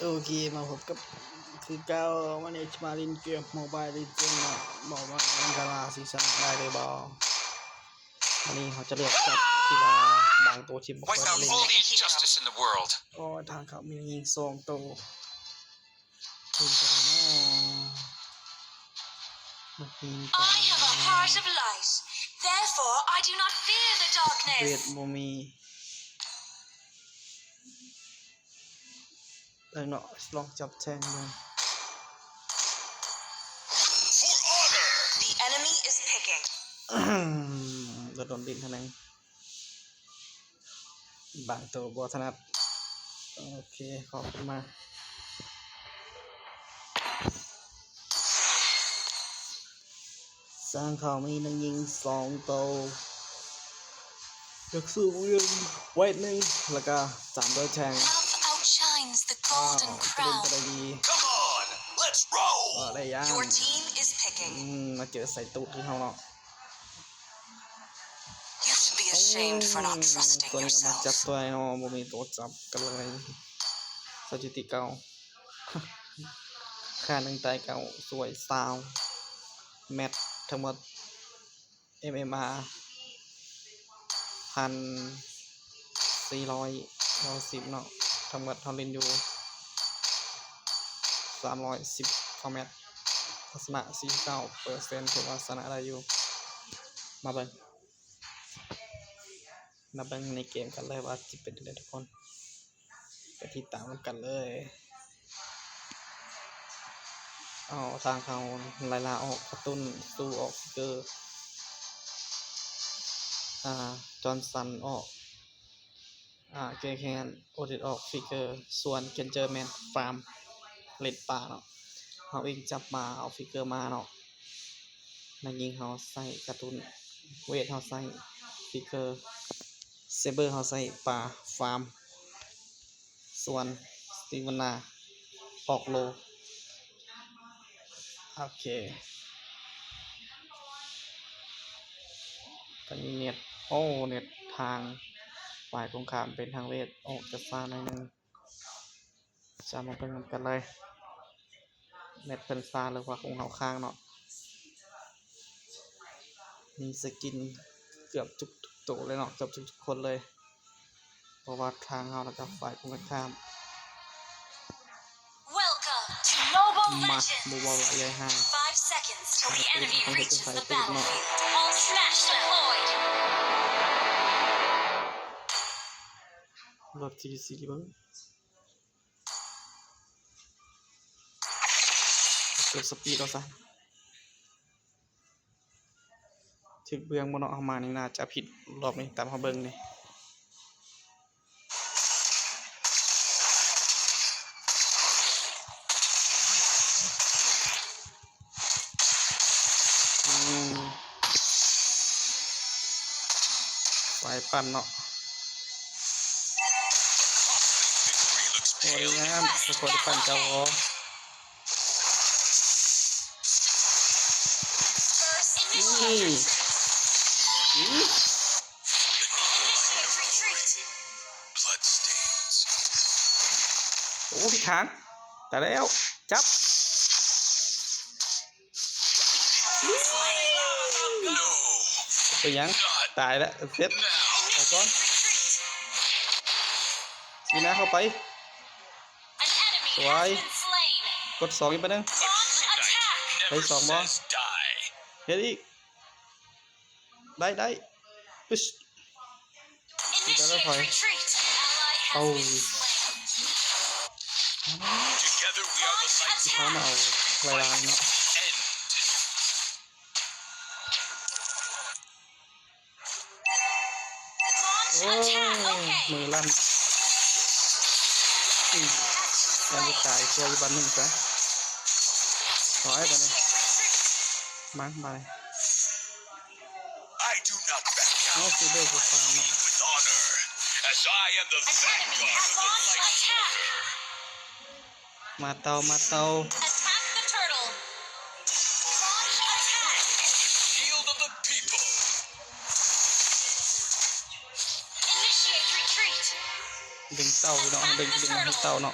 ໂອເຄ ມາພົບກັບຄືເກົ່າ ມາເນຈ ມາຫຼິ້ນເກມ Mobile Legends ເນາະ ບອກວ່າເປັນກາລາຊີຊັນໄດ້ຫຼືບໍ່? ວັນນີ້ເຮົາຈະເລືອກຈັບທີ່ວ່າບາງໂຕທີ່ບໍ່ຄ່ອຍໄດ້ຫຼິ້ນ. ໂອ້ຍ ທາງເຂົາມີຍິງສອງໂຕ. ເປັນຈັ່ງໃດເນາະ? ມັນມີ I have a heart of light, therefore I do not fear the darkness. ເວດບໍ່ມີ. ເບິ່ງເນາະ ລອງຈັບແທງເບິ່ງ. The enemy is picking. ໂດນ ໂດນດິນເທົ່ານັ້ນ ບາງໂຕບໍ່ຖະໜັດ. ໂອເຄ ຂອບຄຸນມາ. ຊ່າງເຂົາມີນັກຍິງສອງໂຕ ນັກສູ້ເມືອງໄວໜຶ່ງ ແລ້ວກະຕາມດ້ວຍແທງ. Love outshines the golden crown. ເປັນໄປໄດ້ດີ. Come on, let's roll. ບໍ່ໄດ້ຢ້ານ. Your team is picking. ອືມ ມາເຈີໃສ່ຕູດຄືເຮົາເນາະ. You should be ashamed for not trusting yourself. ຕົວນີ້ເອົາມາຈັບຕົວເນາະ ບໍ່ມີຕົວຈັບກັນເລີຍ. ສະຖິຕິເກົ່າ ຂ້າໜຶ່ງຕາຍເກົ້າ ຊ່ວຍຊາວ ແມັດທັງໝົດ ເອັມເອັມອາ ພັນສີ່ຮ້ອຍເກົ້າສິບເນາະ. ທັງໝົດເຮົາຫຼິ້ນຢູ່ສາມຮ້ອຍສິບເກົ້າແມັດ ເຮົາຊະນະສີ່ສິບເກົ້າເປີເຊັນ ຖືວ່າຊະນະໄດ້ຢູ່. ມາເບິ່ງ ມາເບິ່ງໃນເກມກັນເລີຍວ່າຊິເປັນຈັ່ງໃດທຸກຄົນ ໄປຕິດຕາມນຳກັນເລີຍ. ເອົາທາງເຂົາ ໄລລາອອກ ກະຕຸ້ນ ຊູອອກ ຟິກເກີ ອາ ຈອນສັນອອກ ອາ ເກແຄນ ໂອເດດອອກ ຟິກເກີ ສ່ວນເກນເຈີແມ່ນຟາມ ເລັດປ່າເນາະ. ເຮົາເອງຈັບມາ ເອົາຟິກເກີມາເນາະ. ນັກຍິງເຮົາໃສ່ກະຕຸ້ນ ເວດເຮົາໃສ່ຟິກເກີ ເຊເບີເຮົາໃສ່ປ່າ ຟາມ ສ່ວນສະຕີເວີນນາ ອອກໂລ. ໂອເຄ ຕອນນີ້ເນັດ ໂອ້ ເນັດທາງຝ່າຍກົງຂ້າມເປັນທາງເວດ ອອກຈາກຊ້າໜ້ອຍໜຶ່ງ. ຈະມາເບິ່ງນຳກັນເລີຍ ແມັດເພິ່ນຊ້າ ຫຼືວ່າຂອງເຮົາຄ້າງເນາະ. ມີສະກິນເກືອບທຸກໆໂຕເລີຍເນາະ ເກືອບທຸກໆຄົນເລີຍ ບໍ່ວ່າທາງເຮົາ ແລ້ວກໍຝ່າຍກົງກັນຂ້າມ. Welcome to Mobile Legends. ມາ ບໍ່ເວົ້າຫຼາຍຢາຍຫ່າງ Five seconds till the enemy reaches the battlefield. All smashed and void. ລົດ ທີ ທີ ເບິ່ງ ເກີດສະປີດເອົາຊະ. ຖືກເບື້ອງບໍ່ເນາະ ເຮົາມານີ້ໜ້າຈະຜິດລອບນີ້ ຕາມເຮົາເບິ່ງນີ້. ອືມ ໄປປັ່ນເນາະ. ໂອ້ຍ ງາມ ສະກອດປັ່ນເຈົ້າບໍ່? ນີ້ ໂອ້ ຜິດທາງ ຕາຍແລ້ວ ຈັບ. ເປັນຫຍັງ? ຕາຍແລ້ວ ເຊັດ ໄປກ່ອນ ຊີນາເຂົ້າໄປ ສວຍ ກົດສອງອີກບາດໜຶ່ງ ໄດ້ສອງບໍ່? ເຮັດອີກ ໄດ້ ໄດ້ ປຶດ Initiate retreat. An ally has been slain. ເອົາ Together we are the light. ຊິພາມາເອົາໄວລາເນາະ. End. ໂອ້ Launch attack. Okay. ມືສັ່ນ ອືມ ຍັງບໍ່ຕາຍ ຊ່ວຍຢູ່ບາດໜຶ່ງຊະ ຖອຍບາດນີ້ ມາ ມາ. I do not back down. ເອົາ I lead with honor, as I am the vanguard of the light order. ມາເຕົາ ມາເຕົາ. Attack the turtle. Launch attack. The shield of the people. Initiate retreat. ດຶງເຕົາເນາະ ດຶງ ດຶງໃຫ້ເຕົາເນາະ.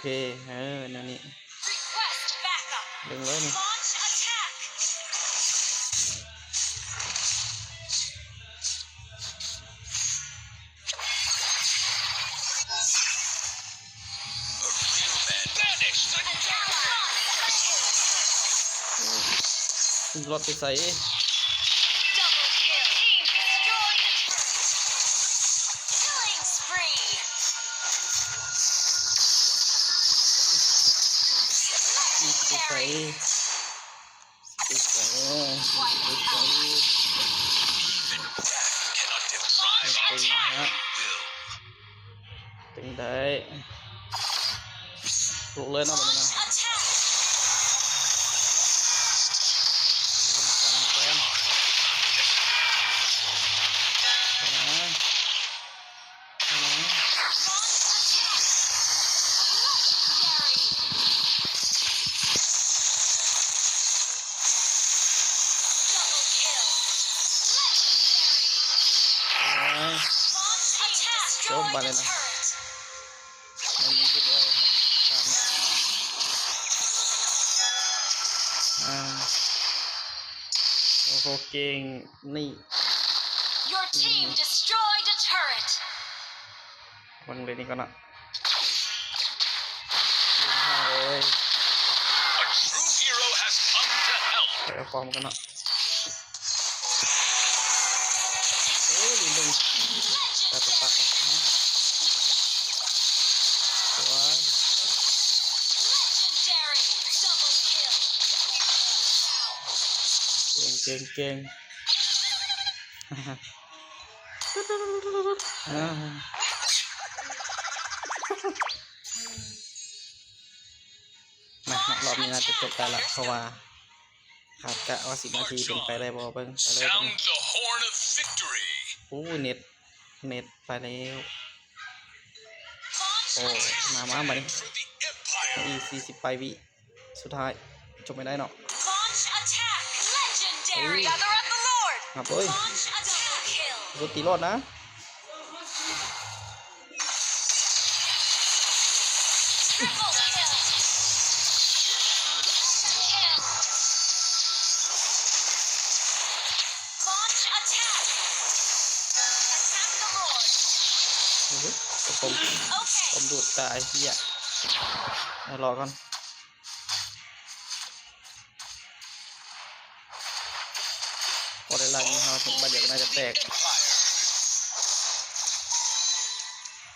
ເຄ ເອີ ແນວນີ້ Request backup. ເບິ່ງເລີຍນີ້ Launch attack. Banish the darkness. ຂີ່ລົດໄປໃສ? Double kill. Team destroyed a turret. Killing spree. ຂີ່ລົດໄປໃສ? Legendary. ຂີ່ລົດໄປໃສ? ຂີ່ລົດໄປໃສ? Even death cannot deprive us of free will. ຈັ່ງໃດ ລຸກເລີຍເນາະ ບັດນີ້ນະ. ຈົບບາດນີ້ນະ. ມັນມີເດັກນ້ອຍທຳ ອ່າ ໂອ້ໂຫ ເກັ່ງນີ້. Your team destroyed a turret. ເບິ່ງເລນນີ້ກ່ອນເນາະ. ເກັ່ງມາກເລີຍ. A true hero has come to help. ໄປເອົາປ້ອມກ່ອນເນາະ. ໂອ້ ລືມເບິ່ງຕາຕະປະ ສວຍ. Legendary. Double kill. ເກັ່ງ ເກັ່ງ ເກັ່ງ. ອ່າ ມາ ຮອບນີ້ໜ້າຈະຈົບໄດ້ລະ ເພາະວ່າ ຄາດກະວ່າສິບນາທີ ເປັນໄປໄດ້ບໍ່ ເບິ່ງ ໄປເລີຍ. Sound the horn of victory. ໂອ້ ເນັດ ເນັດໄປແລ້ວ. Launch ໂອ້ attack. ມາ ມາ ບັດນີ້ For the Empire. ອີກສີ່ສິບປາຍວິ ສຸດທ້າຍ ຈົບໄປໄດ້ເນາະ. Launch attack. Legendary. ໂອ້ Brother of the Lord. ຮັບເລີຍ. Launch attack. Kill. ບໍ່ຕີລອດນະ. Triple kill. Kill. Launch attack. Attack the Lord. ໂອ້ໂຫ ຄອມ ຄອມດູດຕາຍ ເຫ້ຍ. ເອົາ ລໍກ່ອນ. ພໍໄດ້ໄລ່ຍິງເຮົາ ບາດດຽວກໍໜ້າຈະແຕກ.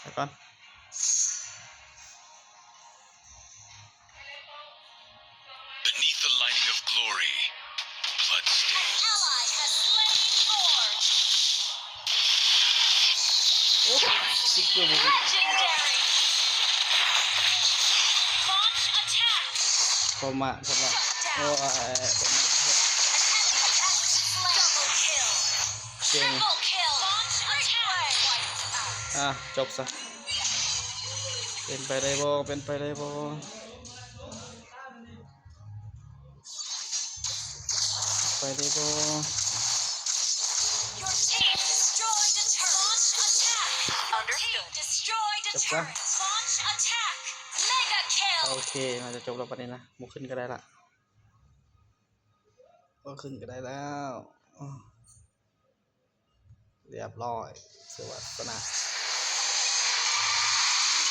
ໄປກ່ອນ. Beneath the lining of glory, blood stains. An ally has slain Lord. ໂອ້ ສະຕິກເກີບໍ່ Legendary. Launch attack. ປະມາດ ປະມາດ. Shut down. ໂອ້ຍ ປະມາດ. An enemy has been slain. Double kill. ເກັ່ງ. Triple kill. Launch attack. ອ່ະ ຈົບຊະ. ເປັນໄປໄດ້ບໍ່? ເປັນໄປໄດ້ບໍ່? ໄປໄດ້ບໍ່? Your team destroyed a turret. Launch attack. Understood. Destroyed a turret. Launch attack. Mega kill. ໂອເຄ ໜ້າຈະຈົບແລ້ວບັດນີ້ນະ. ບໍ່ຂຶ້ນກໍໄດ້ລະ. ບໍ່ຂຶ້ນກໍໄດ້ແລ້ວ. ລຽບຮ້ອຍ ຖືວ່າຊະນະ.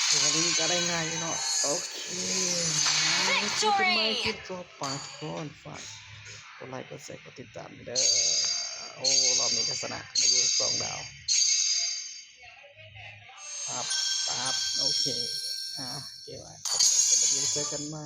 ຖືວ່າຫຼິ້ນກໍໄດ້ງ່າຍຢູ່ເນາະ. ໂອເຄ ເຈີກັນໃໝ່ຄລິບຕໍ່ໄປ. ທຸກຄົນຝາກກົດໄລ ກົດແຊ ກົດຕິດຕາມເດີ. ໂອ້ ລອບນີ້ກໍຊະນະໄດ້ຢູ່ສອງດາວ. ປັບ ປັບ ໂອເຄ ອ່າ ເກມ ສະບາຍດີ ເຈີກັນໃໝ່.